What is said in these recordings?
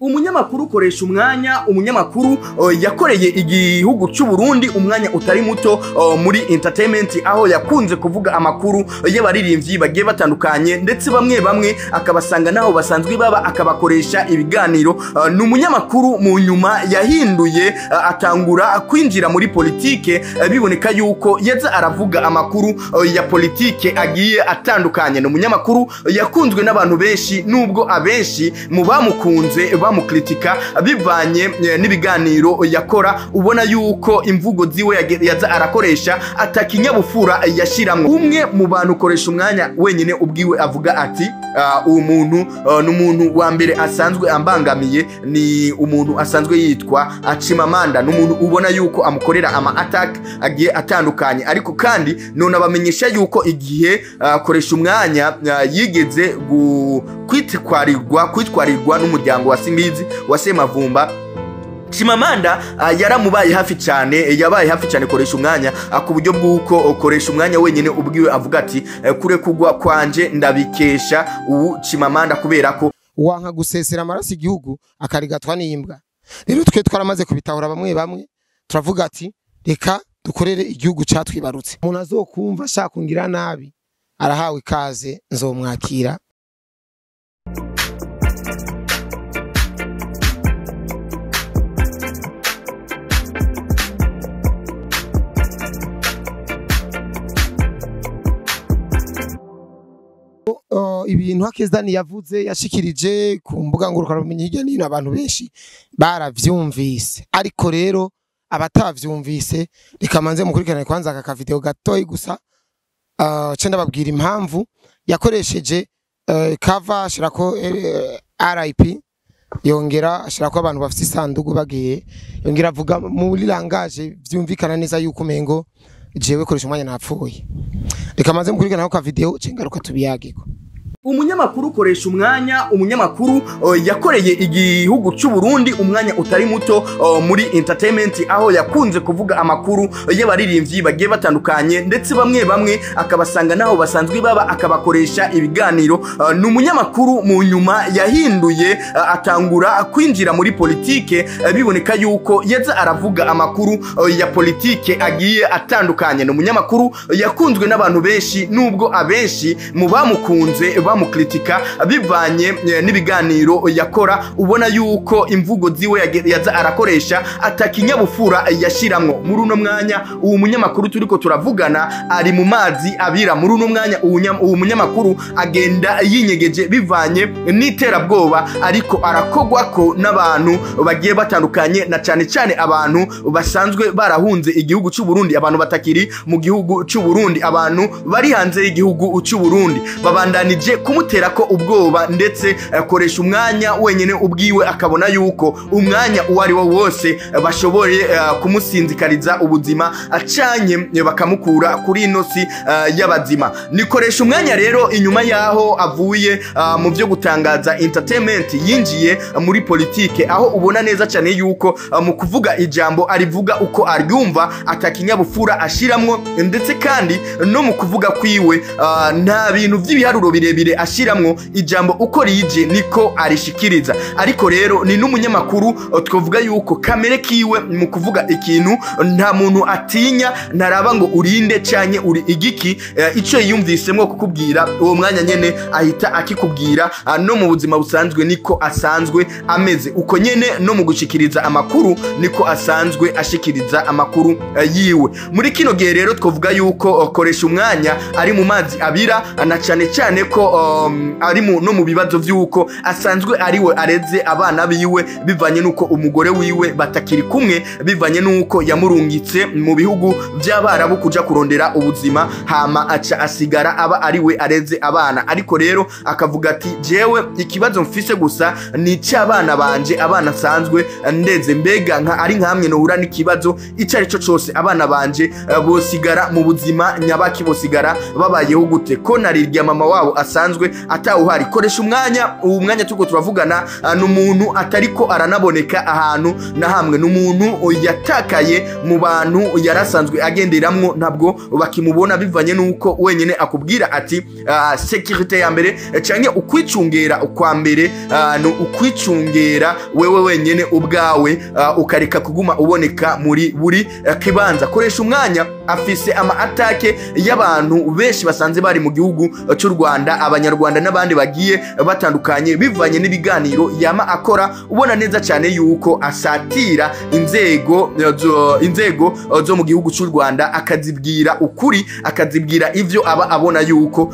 Umunyamakuru ukoresha umwanya, umunyamakuru yakoreye igihugu cy'u Burundi umwanya utari muto muri entertainment, aho yakunze kuvuga amakuru y'abaririmbyi bagiye batandukanye, ndetse bamwe bamwe akabasanga naho basanzwe baba, akabakoresha ibiganiro. Ni umunyamakuru mu nyuma yahinduye, atangura kwinjira muri politike, biboneka yuko yaza aravuga amakuru ya politike agiye atandukanye. Ni umunyamakuru yakunzwe n'abantu benshi, nubwo abenshi mu bamukunze bamukritika bivanye n'ibiganiro yakora. Ubona yuko imvugo ziwe yaza arakoresha atakinyabufura yashiramwo. Umwe mu bantu ukoresha umwanya wenyine ubwiwe avuga ati uwo muntu ni umuntu wa mbere asanzwe ambangamiye, ni umuntu asanzwe yitwa Chimamanda. Ni umuntu ubona yuko amukorera ama attack agiye atandukanye, ariko kandi none abamenyesha yuko igihe akoresha umwanya yigeze kwitwarirwa n'umuryango wa Simbizi wa Semavumba. Chimamanda yaramubaye hafi cyane, yabaye hafi cyane koresha umwanya, ku buryo bw'uko koresha umwanya wenyine ubwiwe avuga ati kure kugwa kwanje ndabikesha ubu Chimamanda, kubera ko wanka gusesera amaraso igihugu akarigatwa n'imbwa. Rero twe twaramaze kubitahura bamwe bamwe, turavuga ati reka dukorere igihugu catwibarutse. Umuntu azokumva ashaka kungira nabi arahawe ikaze, nzomwakira. Ibintu Hakezani yavuze yashikirije ku mbuga ngurukanabumenyi hirya n'ino, abantu benshi baravyumvise, ariko rero abatavyumvise reka manze mukurikirane kwanza aka ka video gatoyi gusa, ce ndababwira impamvu yakoresheje cover ashirako RIP, yongera ashirako abantu bafite isandugu bagiye, yongera avuga muri langage vyumvikana neza yuko umengo jewe koresha umwanya napfuye. Reka manze mukurikirane ka video ce ngaruka tubiyageko. Umunyamakuru ukoresha umwanya, umunyamakuru yakoreye igihugu cy'u Burundi umwanya utari muto muri entertainment, aho yakunze kuvuga amakuru y'abaririmbyi bagiye batandukanye, ndetse bamwe bamwe akabasanga naho basanzwe baba, akabakoresha ibiganiro. Ni umunyamakuru mu nyuma yahinduye, atangura kwinjira muri politike, biboneka yuko yaza aravuga amakuru ya politike agiye atandukanye. Ni umunyamakuru yakunzwe n'abantu benshi, nubwo abenshi mu bamukunze bamukritika bivanye n'ibiganiro yakora. Ubona yuko imvugo ziwe yaza arakoresha atakinyabufura yashiramwo. Muri uno mwanya uwo munyamakuru turiko turavugana ari mu mazi abira. Muri uno mwanya uwo munyamakuru agenda yinyegeje bivanye n'iterabwoba, ariko arakogwako n'abantu bagiye batandukanye, na cyane cyane abantu basanzwe barahunze igihugu cy'u Burundi, abantu batakiri mu gihugu cy'u Burundi, abantu bari hanze y'igihugu cy'u Burundi, babandanije kumutera ko ubwoba. Ndetse akoresha umwanya wenyine ubwiwe akabona yuko umwanya uwo ari wo wose bashoboye kumusinzikariza ubuzima, acanye bakamukura kuri ino si y'abazima. Nikoresha umwanya rero inyuma yaho avuye mu byo gutangaza entertainment, yinjiye muri politike, aho ubona neza cyane yuko mu kuvuga ijambo arivuga uko aryumva, atakinyabufura ashiramwo, ndetse kandi no mu kuvuga kwiwe nta bintu by'ibiharuro birebire ashiramwo, ijambo uko rije niko arishikiriza. Ariko rero ni n'umunyamakuru twavuga yuko kamere kiwe mu kuvuga ikintu nta muntu atinya, ntaraba ngo urinde canye uri igiki, ico yiyumvisemwo kukubwira uwo mwanya nyene ahita akikubwira. No mu buzima busanzwe niko asanzwe ameze uko nyene, no mu gushikiriza amakuru niko asanzwe ashikiriza amakuru yiwe. Muri kino gihe rero twavuga yuko koresha umwanya ari mu mazi abira, na cyane cyane ko ari no mu bibazo vy'uko asanzwe ariwe areze abana biwe, bivanye nuko umugore wiwe batakiri kumwe, bivanye nuko yamurungitse mu bihugu by'abarabu kuja kurondera ubuzima, hama aca asigara aba ariwe areze abana. Ariko rero akavuga ati jewe ikibazo mfise gusa ni cy'abana banje, abana nsanzwe ndeze, mbega nka ari nkamwe nohura n'ikibazo ico ari cyo cose, abana banje bosigara mu buzima nyabaki, bosigara babayeho gute, ko narirya mama wabo asanzwe asanzwe atawuhari. Koresha umwanya, uwu mwanya turiko turavugana, ni umuntu atariko aranaboneka ahantu na hamwe, ni umuntu yatakaye mu bantu yarasanzwe agenderamwo, ntabwo bakimubona bivanye nuko wenyene akubwira ati sécurité ya mbere canke ukwicungera kwa mbere ni ukwicungera wewe wenyene ubwawe, ukareka kuguma uboneka muri buri kibanza. Koresha umwanya afise ama attaque y'abantu benshi basanze bari mu gihugu cy'u Rwanda, abanyarwanda n'abandi bagiye batandukanye, bivanye n'ibiganiro yama akora, ubona neza cyane yuko asatira inzego zo mu gihugu cy'u Rwanda, akazibwira ukuri, akazibwira ivyo aba abona yuko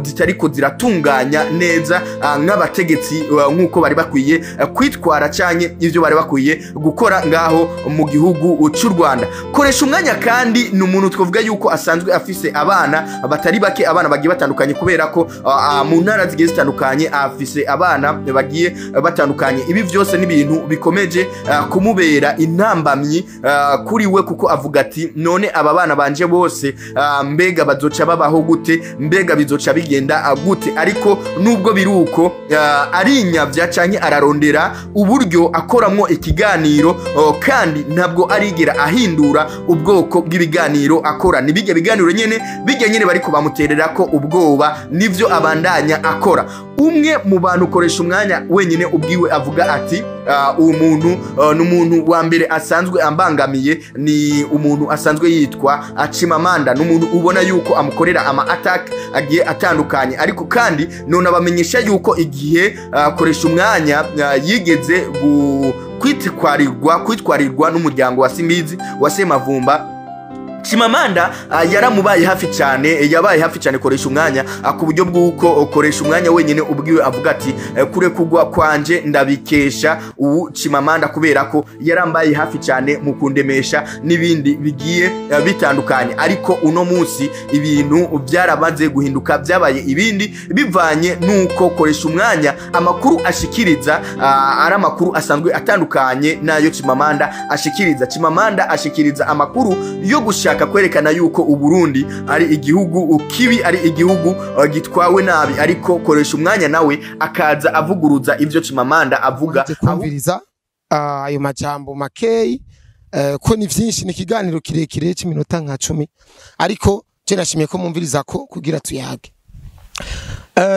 zitariko ziratunganya neza nk'abategetsi, nk'uko bari bakwiye kwitwara canke ivyo bari bakwiye gukora ngaho mu gihugu cy'u Rwanda. Koresha umwanya kandi ni umuntu twavuga yuko asanzwe afise abana batari bake, abana bagiye batandukanye, kubera ko mu ntara zigiye zitandukanye afise abana bagiye batandukanye. Ibi vyose ni ibintu bikomeje kumubera intambamyi kuri we, kuko avuga ati none aba bana banje bose mbega bazoca babaho gute, mbega bizoca bigenda gute? Ariko nubwo biruko arinyavya canke ararondera uburyo akoramwo ikiganiro, kandi ntabwo arigera ahindura ubwoko bw'ibiganiro akora. Ni bijya biganiro nyene, bijya nyene bariko bamuterera ko ubwoba, nivyo abandanya akora. Umwe mu bantu ukoresha umwanya wenyine ubwiwe avuga ati uwo muntu ni umuntu wa mbere asanzwe ambangamiye, ni umuntu asanzwe yitwa Chimamanda, ni umuntu ubona yuko amukorera ama attack agiye atandukanye. Ariko kandi none abamenyesha yuko igihe koresha umwanya yigeze kwitwarirwa n'umuryango wa Simbizi wa Semavumba, Chimamanda yaramubaye hafi cyane, yabaye hafi cyane koresha umwanya, ku buryo bw'uko koresha umwanya wenyine ubwiwe avuga ati kure kugwa kwanje ndabikesha ubu Chimamanda, kubera ko yarambaye hafi cyane mu kundemesha n'ibindi bigiye bitandukanye. Ariko uno munsi ibintu byaramaze guhinduka, byabaye ibindi, bivanye nuko koresha umwanya amakuru ashikiriza ari amakuru asanzwe atandukanye nayo Chimamanda ashikiriza. Chimamanda ashikiriza amakuru yo gushaka kwerekana yuko Uburundi ari igihugu kibi, ari igihugu gitwawe nabi, ariko koresha umwanya nawe akaza avuguruza ivyo Chimamanda avuga. Kumviriza ayo majambo makeyi, ko ni vyinshi, ni ikiganiro kirekire c'iminota nka 10, ariko je nashimiye ko mumviriza ko kugira tuyage.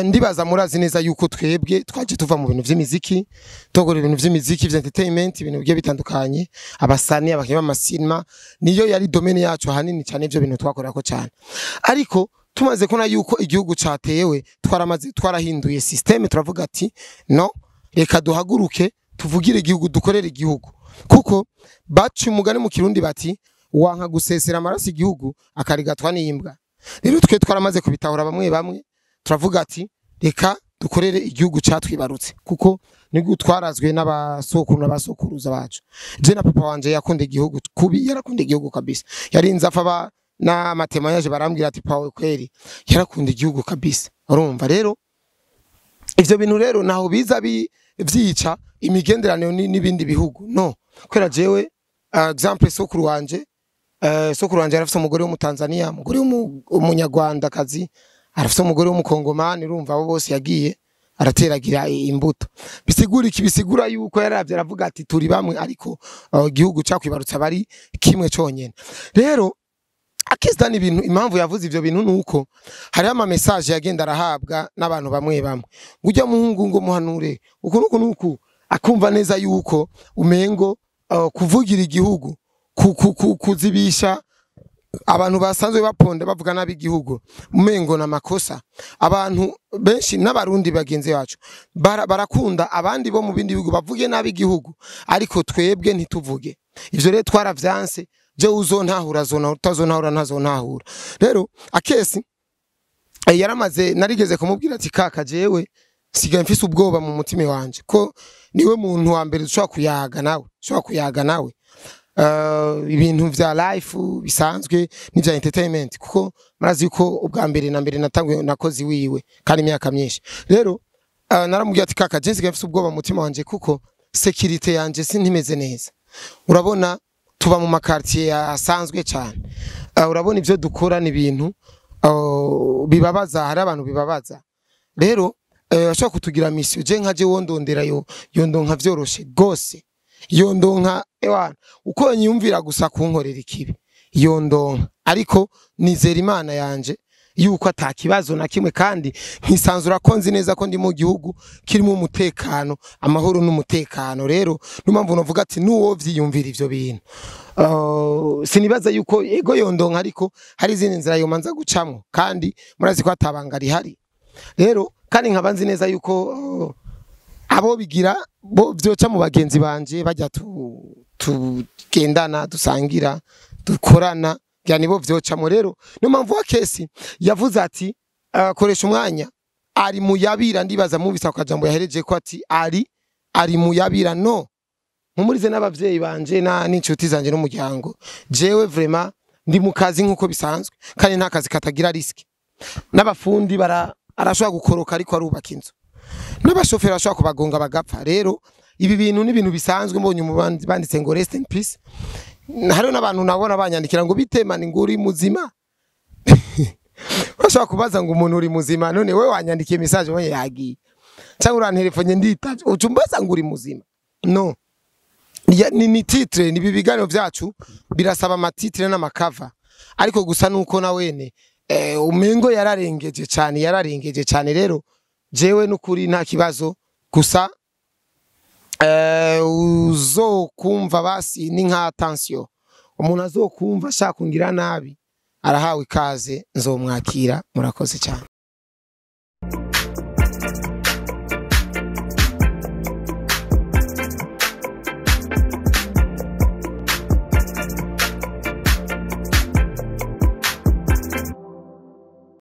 Ndibaza murazi neza yuko twebwe twaje tuva mu bintu vy'imiziki, tugora ibintu vy'imiziki vya entertainment, ibintu bigiye bitandukanye, abasani, abakinyi b'amasinema, niyo yari domaine yacu hanini cyane, ivyo bintu twakorako cyane. Ariko tumaze kubona yuko igihugu catewe, twaramaze twarahinduye systeme, turavuga ati no, reka duhaguruke tuvugire igihugu, dukorere igihugu, kuko baca umugani mu Kirundi bati wanka gusesera amaraso igihugu akarigatwa n'imbwa. Rero twe twaramaze kubitahura bamwe bamwe, turavuga ati reka dukorere igihugu catwibarutse, kuko nibwo twarazwe n'abasokuru n'abasokuruza bacu. Je na papa wanje yakunda igihugu kubi, yarakunda igihugu kabisa, yarinze afa n'amatema yaje barambwira ati pawe kweri yarakunda igihugu kabisa. Urumva rero ivyo bintu rero naho biza vyica imigenderanire n'ibindi bihugu, no kwera jewe example sokuru wanje, sokuru wanje arafise umugore wo mu Tanzania, umugore w'umunyarwanda kazi, arafise umugore w'umukongomani. Urumva abo bose yagiye arateragira imbuto. Bisigura iki? Bisigura yuko yaravye aravuga ati turi bamwe, ariko igihugu cakwibarutsa bari kimwe conyene. Rero Akesdani ibintu impamvu yavuze ivyo bintu nuko hari ama message yagenda arahabwa n'abantu bamwe bamwe, ngujya muhungu ngo muhanure uku nuku nuku, akumva neza yuko umengo kuvugira igihugu, kuzibisha abantu basanzwe baponda bavuga nabi igihugu, umengo na makosa. Abantu benshi n'abarundi bagenzi bacu barakunda abandi bo mu bindi bihugu bavuge nabi igihugu, ariko twebwe ntituvuge. Ivyo rero twaravyanse, je uzontahura zona utazontahura ntazontahura. Rero Akesi yaramaze, narigeze kumubwira ati kaka jewe sigaye mfise ubwoba mu mutima wanje, ko niwe muntu wa mbere ushobora kuyaga nawe, ushobora kuyaga nawe ibintu vya life bisanzwe n'ivya entertainment, kuko murazi yuko ubwa mbere na mbere natangwe nakozi wiwe kandi imyaka myinshi. Rero naramubwiye ati kaka je nsigaye mfise ubwoba mu mutima wanje, kuko security yanje sintimeze neza. Urabona tuba mu makartier asanzwe cyane, urabona ivyo dukora ni ibintu bibabaza, hari abantu bibabaza. Rero ashobora kutugira mission, je nka je wondondera yo yondonka vyoroshe gose, yondonka ewana uko nyumvira gusa kunkorera ikibi yondonka. Ariko nizera Imana yanje yuko atakibazo na kimwe, kandi nkisanzura ko nzi neza ko ndi mu gihugu kirimo umutekano, amahoro n'umutekano. Rero niyo mpamvu navuga ati nuwo vyiyumvira ivyo bintu, sinibaza yuko ego yondonka, ariko hari izindi nzira yomanza gucamwo, kandi murazi ko atabanga rihari. Rero kandi nkaba nzi neza yuko abo bigira bo vyoca mu bagenzi banje bajya tugendana, dusangira, dukorana, yani bo vyocamwo. Rero niyo mpamvu wa kesi yavuze ati koresha umwanya ari muyabira. Ndibaza mubisa akajambo yahereje ko ati ari muyabira. No nkumurize n'abavyeyi banje na n'inshuti zanje n'umuryango, jewe vraiment ndi mu kazi nkuko bisanzwe, kandi nta kazi katagira risk. N'abafundi arashobora gukoroka ariko arubaka inzu, n'abashoferi ashobora kubagonga bagapfa. Rero ibi bintu ni ibintu bisanzwe. Mbonye banditse ngo rest in peace, hariho n'abantu nabona banyandikira ngo bitemane ngo uri muzima. Urashobora kubaza ngo umuntu uri muzima, none wewe wanyandikiye message ubonye yagiye, cyangwa urantelefone nditavye uca umbaza ngo uri muzima? No, ni titre, ni biganiro vyacu birasaba amatitre n'amakava. Ariko gusa nuko na wene umengo yararengeje cyane, yararengeje cyane. Rero jewe nukuri nta kibazo, gusa uzokumva basi ni nka tension, umuntu azokumva ashaka kungira nabi arahawe ikaze, nzomwakira. Murakoze cyane.